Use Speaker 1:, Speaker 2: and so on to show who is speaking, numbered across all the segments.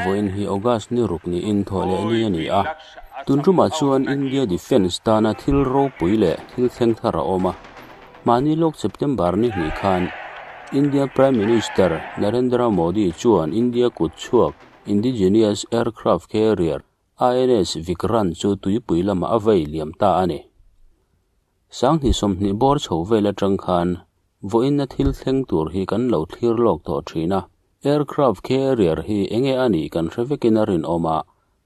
Speaker 1: Vawiin hi August ni ruk niin thawh leh ni a ni a. Tun tumah chuan India Defence tana thil ropui leh thil thleng thar a awm a. Mahni lawk September ni hnih khan India Prime Minister Narendra Modi chuan India kut chhuak Indigenous Aircraft Carrier INS Vikrant chu tuipui lamah a vei liam ta a ni. 2020 bawr chho vel atang khan vawiinna thil thleng tur hi kan lo thlir lawk tawh thin a. Aircraft carrier hi enge a nih kan hre vekin a rinawm a,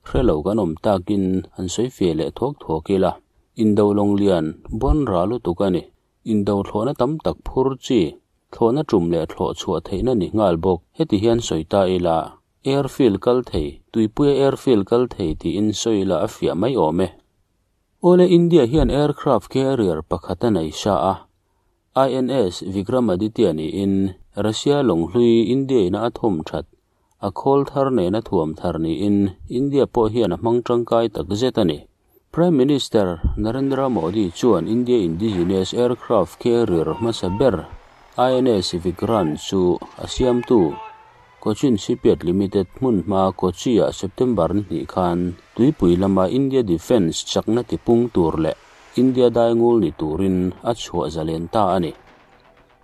Speaker 1: hre lo kan awm takin han sawi fiah leh thuak thuak ila. Indo lawng lian bawn ra lutuk a ni. Indo thlawhna tam tak phur chi, thlawhna tum leh thlawh chhuah theihna ni nghal bawk. Heti hian sawi ta ila, airfield kal thei, tuipuia airfield kal thei tiin sawi ila a fiah mai awm e. Awle India hian aircraft carrier pakhat a nei sa a, INS Vikramaditya niin Russia lawng hlui India ina a thawm that, a khawl thar nena thuam thar niin India pawh hian a hmang tangkai tak zet a ni. Prime Minister Narendra Modi chuan India indigenous aircraft carrier hmasa ber INS Vikrant chu a siamtu Cochin Shipyard Limited hmun hma Kochi-ah September ni hnih khan tuipui lama India Defence chakna tipung tur leh India daingul ni turin a chhuah zalen ta a ni.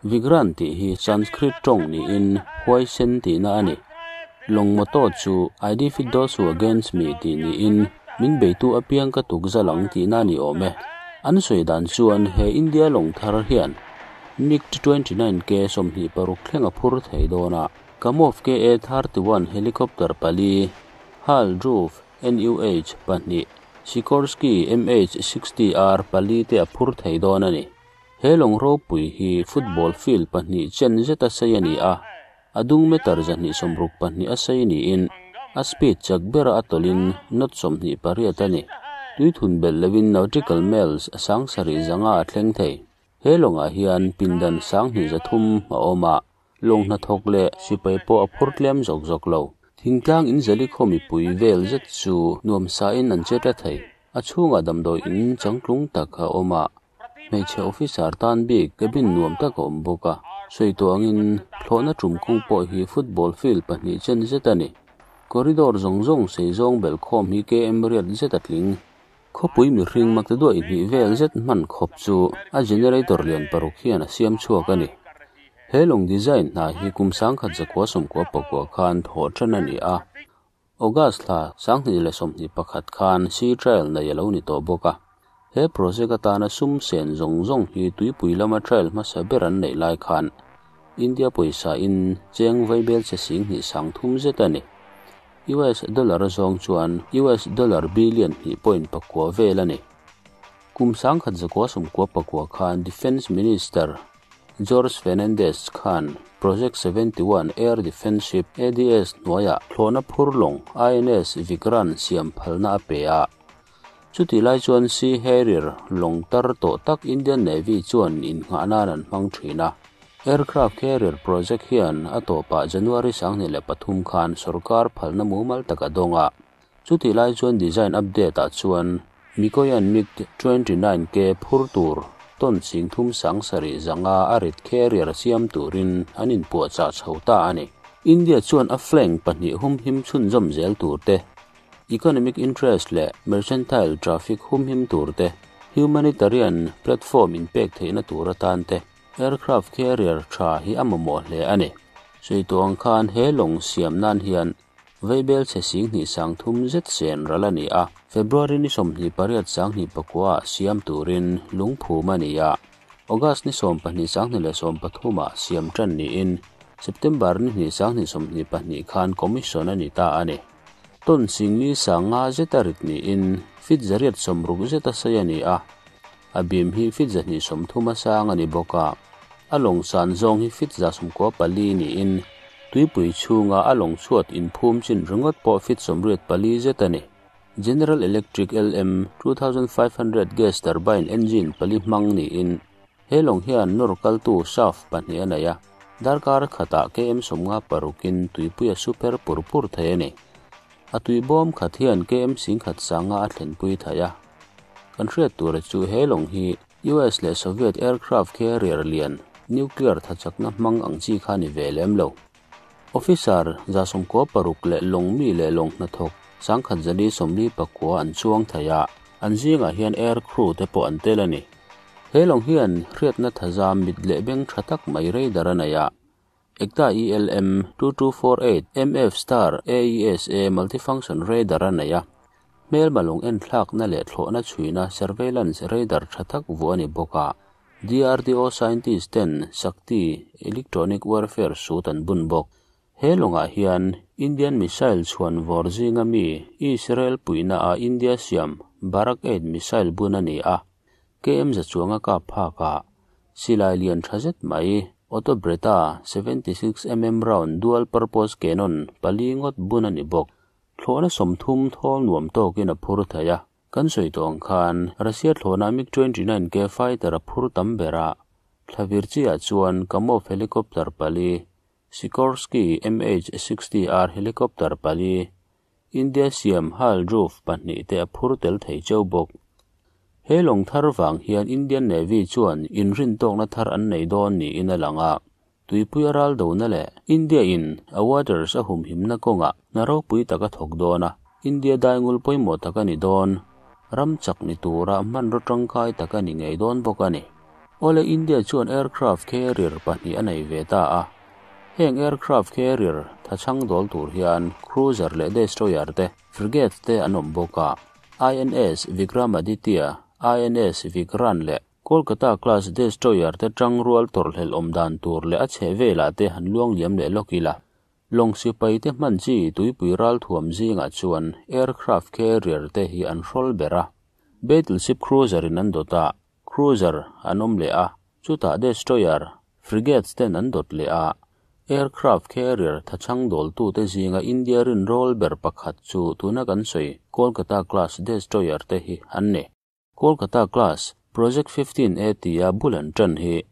Speaker 1: Vikrant tih hi Sanskrit tawng niin huaisen tihna a ni. Lawng motto chu I defeat those who against me tih niin min beitu apiang ka tuk zal ang tihna a ni awm e. An sawi dan chuan he India lawng thar hian MiG-29K 26 thleng a phur thei dawn a. Kamov KA-31 helicopter pali, HAL Dhruv NUH pahnih, Sikorsky MH-60R pali te a phur thei dawn a ni. He lawng ropui hi football field pahnih chen zeta sei a ni a, a dung meter 262 a sei niin a speed chak bera a tawlhin knot 28 a ni. Tuithun belh lovin nautical miles 7500 a thleng thei. He lawngah hian pindan 2300 a awm a, lawng hnathawk leh sipai pawh a phur tlem zawk zawk lo. Thingtlang in zali khaw mipui vel zet chu nuam sain an che ta thei. A chhungah damdawi in changtlung tak a awm a, hmeichhe officer tan bik cabin nuam tak a awm bawk a. Sawi tawh angin thlawhna tum kawng pawh hi football field pahnih chen zet a ni. Corridor zawng zawng sei zawng belh khawm hi KM riat zet a tling. Khawpui mihring makte duaih hnih vel zet hman khawp chu a generator lian paruk hian a siam chhuak a ni. He lawng design hna hi kum 1994 khan thawh tan a ni a, August thla 2021 khan sea trial nei a lo ni tawh bawk a. He project atana sum sen zawng zawng hi tuipui lama trial hmasa ber an neih lai khan India pawisa in cheng vaibel che 2300 zet a ni. US dollar zawng chuan US dollar billion hnih point pakua vel a ni. Kum 1999 khan Defence Minister George Fernandes khan Project 71 Air Defence Ship ADS hnuaiah thlawhna phur lawng INS Vikrant siam phalna a pe a. Chutih lai chuan Sea Harrier lawng tar tawh tak Indian Navy chuan innghah nan an hmang thin a. Aircraft carrier project hian a tawpah January 2003 khan sorkar phalna mumal tak a dawng a. Chutih lai chuan design update ah chuan Mikoyan MiG-29K phur tur ton 37,500 a rit carrier siam turin an inpuahchah chho ta a ni. India chuan a flank pahnih humhim chhunzawm zel tur te, economic interest leh mercantile traffic humhim tur te, humanitarian platform inpek theihna tur atan te, aircraft carrier tha hi a mamawh hle a ni. Sawi tawh ang khan he lawng siam nan hian vaibel che 2300 zet sen ral a ni a. February ni 28 2009 ah siam turin lungphum a ni a. August ni 12 2013 ah siam tan niin September ni hnih 2022 khan commission a ni ta a ni. Ton 4500 zeta rit niin feet 160 zeta sei a ni a. A bim hi feet 230 a sang a ni bawk a. A lawng san zawng hi feet 94 niin tuipui chhunga a lawng chhuat inphum chin ringawt pawh feet 84 zet a ni. General Electric LM 2500 gas turbine engine pali hmang niin he lawng hian nawr kaltu shaft pahnih a nei a. Darkar khatah KM 56 in tuipuia super pur pur thei a ni. A tuibawm khat hian KM 1100 a thlenpui thei a. Kan hriat tur chu he lawng hi US leh Soviet aircraft carrier lian nuclear thachakna hmang ang chi kha ni ve lem lo. Officer 96 leh lawng mi leh lawng hnathawk 1149 an chuang thei a, an zingah hian air crew te pawh an tel a ni. He lawng hian hriatna thazam mit leh beng tha tak mai radar a nei a, Ekta ELM 2248 MF star AESA multifunction radar a nei a, hmelma lawng en thlakna leh thlawhna chhuina surveillance radar tha tak vuah a ni bawk a, DRDO scientist ten Shakti electronic warfare suit an bun bawk. He lawngah hian Indian missile chhuan vawr zinga mi Israel puihna a India siam Barak 8 missile bun a ni a, KM za chuanga kap phak a, silai lian tha zet mai Otobretta 76 mm round dual purpose cannon pali ngawt bun a ni bawk. Thlawhna 30 thawl nuam tawkin a phur thei a, kan sawi tawh ang khan Russia thlawhna MiG-29K fighter a phur tam ber a, thlavir chiah chuan Kamov helicopter pali, Sikorsky MH-60R helicopter pali, India siam HAL Dhruv pahnih te a phur tel thei cheu bawk. He lawng thar vang hian Indian Navy chuan inrin tawkna thar an nei dawn niin a lang a, tuipui a ral dona leh India in a waters a humhimna kawngah hna ropui tak a thawk dawn a, India daingul pawimawh tak a ni dawn, ram chak ni tura hmanraw tangkai tak a ni ngei dawn bawk a ni. Awle India chuan aircraft carrier pahnih a nei ve ta a, heng aircraft carrier thachhang dawl tur hian cruiser leh destroyer te, frigate te an awm bawk a, INS Vikramaditya, INS Vikrant leh Kolkata class destroyer te tang rual tawrhhlelh awm dan tur leh a chheh velah te han luang liam leh lawk ila. Lawng sipai te hman chi tuipui ral thuam zingah chuan aircraft carrier te hi an hrawl ber a. Battleship cruiser in an dawt a, cruiser an awm leh a, chutah destroyer, frigates ten an dawt leh a. Aircraft carrier thachhang dawltu te zinga India rin rawl ber pakhat chu tuna kan sawi Kolkata class destroyer te hi an ni. Kolkata class Project 15A tia bul an tan hi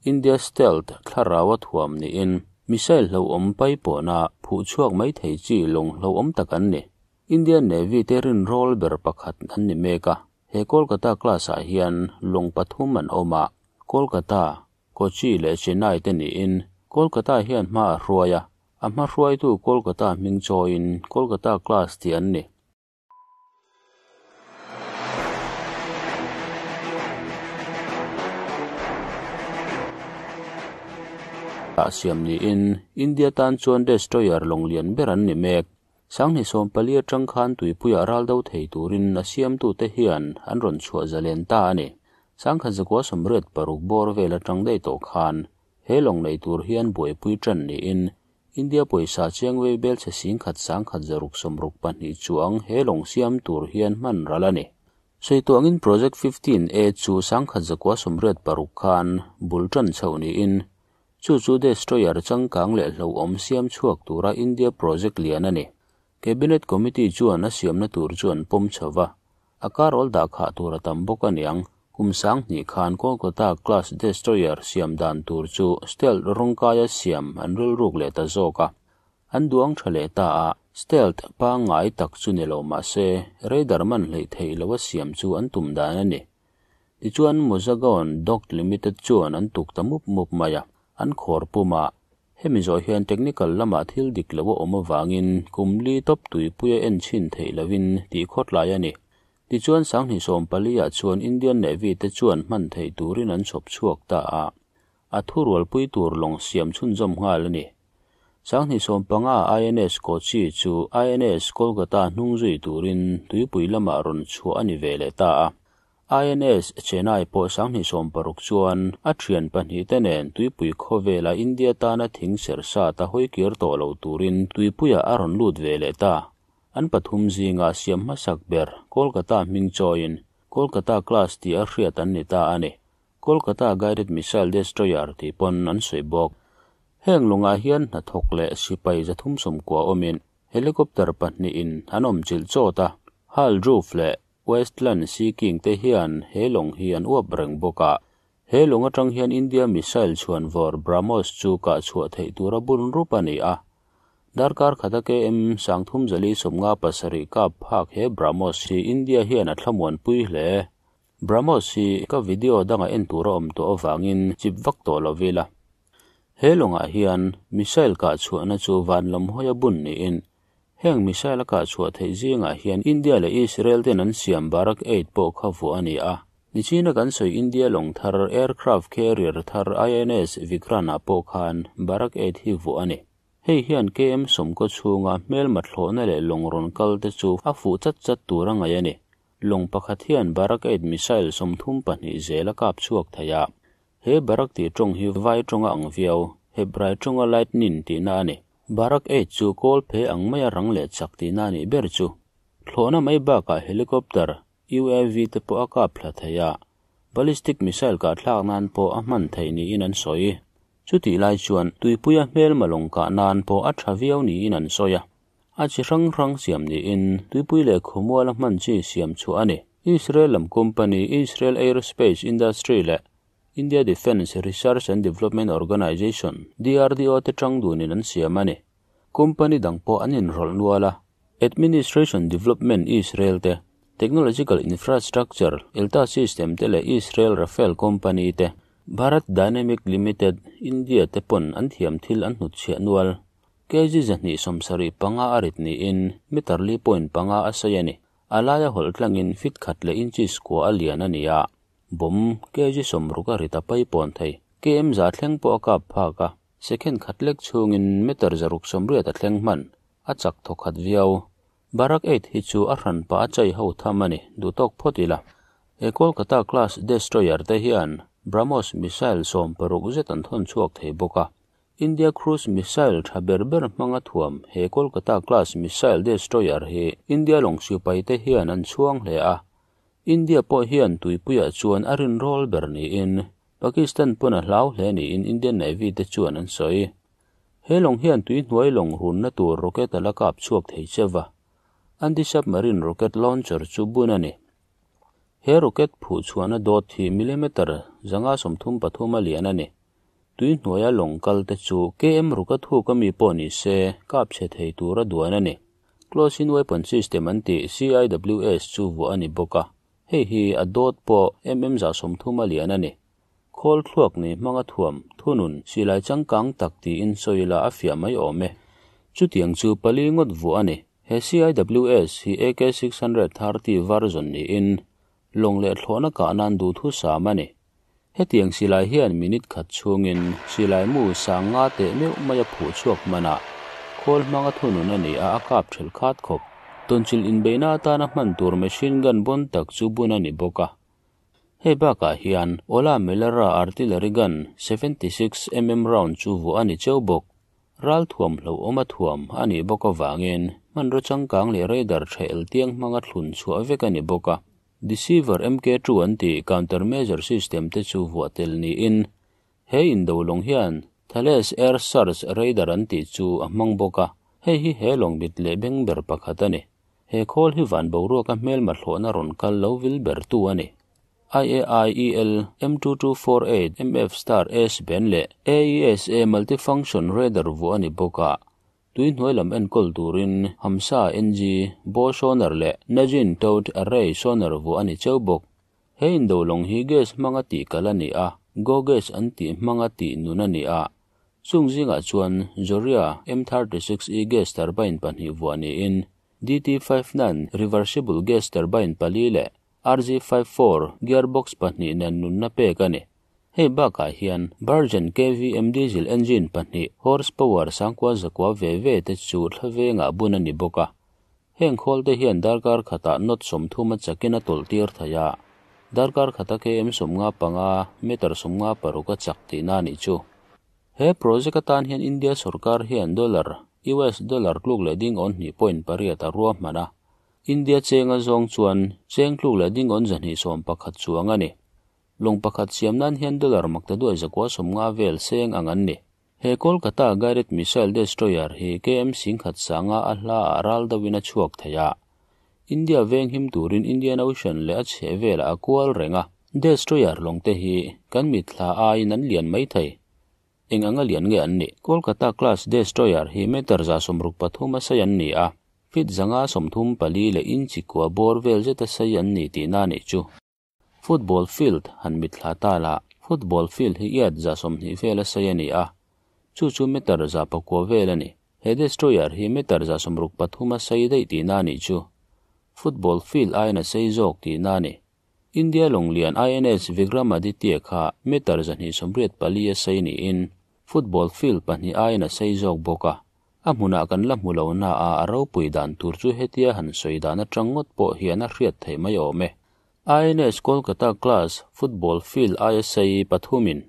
Speaker 1: India stealth thlarau a thuam niin missile hlo awm pai pawhna phuh chhuak mai thei chi lawng hlo awm tak an ni. Indian Navy te rin rawl ber pakhat an ni mek a, he Kolkata class ah hian lawng pathum an awm a, Kolkata, Kochi leh Chennai te niin Kolkata hian hma a hruai a, a hma hruaitu Kolkata hming chawiin Kolkata class ti an ni. Ah siam niin India tan chuan destroyer lawng lian ber an ni mek. 2014 atang khan tuipuia ral do thei turin a siamtu te hian an rawn chhuah zalen ta a ni. 1986 bawr vel atang daih tawh khan he lawng nei tur hian buaipui tan niin India pawisa chengvei bel che 10 162 chuang he lawng siam tur hian hman ral a ni. Sawi Project 15A chu 1986 khan bul tan chho niin chu chu destroyer changkang leh hlo awm siam chhuak tura India project lian a ni. Cabinet Committee chuan a siamna tur chuan pawm chhowa, a karol dah khah tur a tam bawk a niang. Kum 2000 khan Kolkata class destroyer siam dan tur chu stealth rawngkaia siam an rilruk leh ta zawk a. An duang tha leh ta a, stealth pangngai tak chu ni lo mah se radar man hleih theih lo a siam chu an tum dan a ni. Tichuan Mazagon Dock Limited chuan an tuk ta mup mup mai a, an khawr puma. Hemi zawh hian technical lamah thil dik lo a awm avangin kum li tawp tuipuia en chhin theih lovin tih khawt lai a ni. Tichuan 2014 ah chuan Indian Navy te chuan hman theih turin an chhawp chhuak ta a, a thurualpui tur lawng siam chhunzawm nghal a ni. 2015 INS Kochi chu INS Kolkata hnung zui turin tuipui lamah rawn chhuah a ni ve leh ta a. INS Chennai pawh 2016 chuan a thian pahnih te nen tuipui khawvela India tana thing ser sa ta hawi kir tawh lo turin tuipuia a rawn lut ve leh ta. An pathum zinga siam hmasak ber Kolkata hming chawiin Kolkata class ti a hriat an ni ta a ni. Kolkata guided missile destroyer ti pawn an sawi bawk. Heng lawngah hian hnathawk leh sipai 390 awmin helicopter pahnihin an awm chilh chawt a, HAL Dhruv leh Westland Sea King te hian he lawng hi an uap reng bawk a. He lawng atang hian India missile chhuan vawr BrahMos chu kah chhuah theih tura bun rup a ni a. Darkar khata KM 3357 kap phak he BrahMos hi India hian a thlamuan pui hle. BrahMos hi ka video danga en tura awm tawh avangin chip vak tawh lo vela. He lawngah hian missile kah chhuahna chu van lam hawia bun niin heng missile a kah chhuah theih zingah hian India leh Israel ten an siam Barak 8 pawh kha vuah a ni a. Nichina kan sawi India lawng thar aircraft carrier thar INS Vikrant-ah pawh khan Barak 8 hi vuah a ni. Hei hian KM 90 chhunga hmelma thlawhna leh lawng rawn kal te chu a fuh chat chat tur a ngaih a ni. Lawng pakhat hian Barak 8 missile 32 zel a kap chhuak thei a. He Barak tih tawng hi vai tawnga ang viau, Hebrai tawnga lightning tihna a ni. Barak 8 chu kawl phe ang maia rang leh chak tihna a nih ber chu. Thlawhna mai bakah helicopter, UAV te pawh a kap thla thei a. Ballistic missile kah thlak nan pawh a hman theih niin an sawi. Chutih lai chuan tuipuia hmelma lawng kah nan pawh a tha viau niin an sawi a. A chi hrang hrang siam niin tuipui leh khawmual a hman chi siam chhuah a ni. Israel lam company Israel Aerospace Industry leh India Defence Research and Development Organisation, DRDO, te tang dunin an siam a ni. Company dang pawh an inrawlh nual a. Administration Development Israel te, Technological Infrastructure Elta System te leh Israel Rafael Company te, Bharat Dynamic Limited, India te pawn an thiam thil an hnutchhiah nual. Kg 275 a rit niin meter 4.5 a sawi a ni. A laia hawlh tlangin feet khat leh inches kua a lian a ni a. Bomb kg 60 a rit a paipawn thei. KM 100 thleng pawh a kap phak a. Second khat lek chhungin meter 680 a thleng hman. A chak thawkhat viau. Barak 8 hi chu a hran pa a chai ho tham a ni. Duhtawk phawt ila. He Kolkata class destroyer te hian BrahMos missile 16 zet an thawn chhuak thei bawk a. India cruise missile tha ber ber hmanga thuam he Kolkata class missile destroyer hi India lawng sipai te hian an chhuang hle a. India pawh hian tuipuiah chuan a rin rawl ber niin Pakistan pawn a hlau hle niin Indian Navy te chuan an sawi. He lawng hian tui hnuai lawng runna tur rocket a la kap chhuak thei chewa. Anti-submarine rocket launcher chu bun a ni. He rocket phuh chhuahna dawt hi millimeter 533 a lian a ni. Tui hnuaia lawng kal te chu KM ruka thuk ami pawh ni se kap chhe thei tur a duan a ni. Close-in weapon system an tih CIWS chu vuah a ni bawk a. Hei hi a dawt pawh mm 130 a lian a ni. Khawl thluak nei hmanga thuam thunun silai changkang tak tiin sawila a fiah mai awm e. Chutiang chu pali ngawt vuah a ni. He CIWS hi AK-630 version niin lawng leh thlawhna kah nan duhthu sam a ni. Hetiang silai hian minute khat chhungin silai mu sang nga teh meuh mai a phuh chhuak hmanah khawl hmanga thunun a ni a a kap thelh khat khawp. Tawnchilh inbeihna atana hman tur machine gun bon tak chu bun a ni bawk a. Hei bakah hian Ola Melara artillery gun 76 mm round chu vuah a ni cheu bawk. Ral thuam hlo awm a thuam a nih bawk avangin hmanraw changkang leh radar tha el tiang hmanga thlun chhuah vek a ni bawk a. Deceiver MK2 an tih countermeasure system te chu vuah tel niin he indo lawng hian Thales Air Search Radar an tih chu a hmang bawk a. Hei hi he lawng bit leh beng ber pakhat a ni. He khawl hi van boruaka hmelma thlawhna rawn kal lo vil ber tu a ni. IAIEL M2248 MF Star S ben leh AESA Multifunction Radar vuah a ni bawk a. Tui hnuai lam enkawl turin Hamsa NG Bow Sonar leh Najin Towed Array Sonar vuah a ni cheu bawk. He indo lawng hi gas hmanga tih kal a ni a, Go gas an tih hmanga tih nun a ni a. Chung zingah chuan Zoria M36E gas turbine 2 vuah niin DT59 reversible gas turbine 4 leh RG54 gearbox 2 nen nunna pek a ni. Hei bakah hian Bergen KVM diesel engine 2 horsepower sangkua zakua ve ve te chu thlavenga bun a ni bawk a. Heng khawl te hian darkar khatah knot 30 a chakin a tawlh tir thei a. Darkar khata KM 55 meter 56 a chak tihna a nih chu. He project atan hian India sarkar hian dollar US dollar tluk leh ding awn hnih point pariat a rua hman a. India chenga zawng chuan cheng tluk leh ding awn 211 chuang a ni. Lawng pakhat siam nan hian dollar makta duai zakua 50 vel seng ang an ni. He Kolkata guided missile destroyer hi KM 10 sanga a hla a ral dawin a chhuak thei a. India veng him turin Indian Ocean leh a chhe vela a kual renga. Destroyer lawng te hi kan mit thla aiin an lian mai thei. Eng anga lian nge an ni. Kolkata class destroyer hi meter 63 a sei an ni a. Feet 134 leh inchi kua bawr vel zet a sei an ni tihna a nih chu. Football field han mit thla ta la. Football field hi iat 20 vel a sei a ni a. Chu chu meter 109 vel a ni. He destroyer hi meter 163 a sei daih tihna a nih chu. Football field aiin a sei zawk tihna a ni. India lawnglian INS Vikramaditya kha meter 284 a sei niin football field pahnih aiin a sei zawk bawk a. A hmunah kan la hmu lo na a, a ropui dan tur chu hetia han sawi dan atang ngawt pawh hian a hriat theih mai awm e. INS Kolkata class football field aia sei pathumin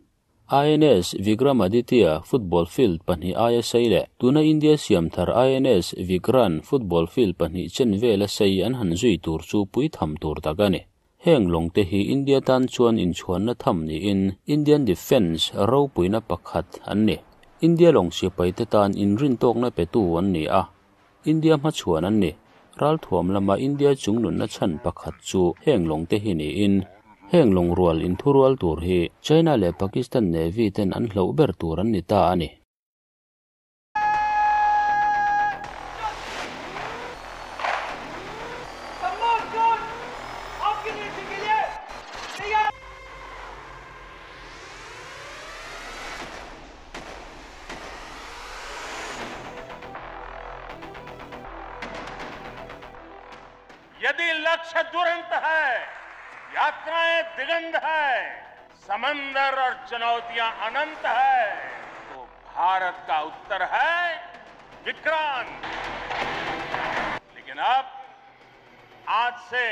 Speaker 1: INS Vikramaditya football field pahnih aia sei leh tuna India siam thar INS Vikrant football field pahnih chen vela sei an han zui tur chu pui tham tur tak a ni. Heng lawng te hi India tan chuan inchhuanna tham niin Indian Defence ropuina pakhat an ni. India lawng sipai te tan inrintawkna petu an ni a, India hmachhuan an ni. Ralthuam lama India chungnunna chhan pakhat chu heng lawng te hi niin heng lawng rual inthurual tur hi China leh Pakistan Navy ten an hloh ber tur an ni ta a ni.
Speaker 2: आपकी ड्यूटी के लिए तैयार।
Speaker 3: यदि लक्ष्य दुरंत है, यात्राएं दिगंत है, समंदर और चुनौतियां अनंत है, तो भारत का उत्तर है विक्रांत। लेकिन अब आज से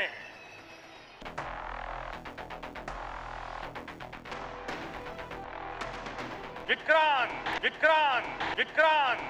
Speaker 3: विक्रांत, विक्रांत, विक्रांत।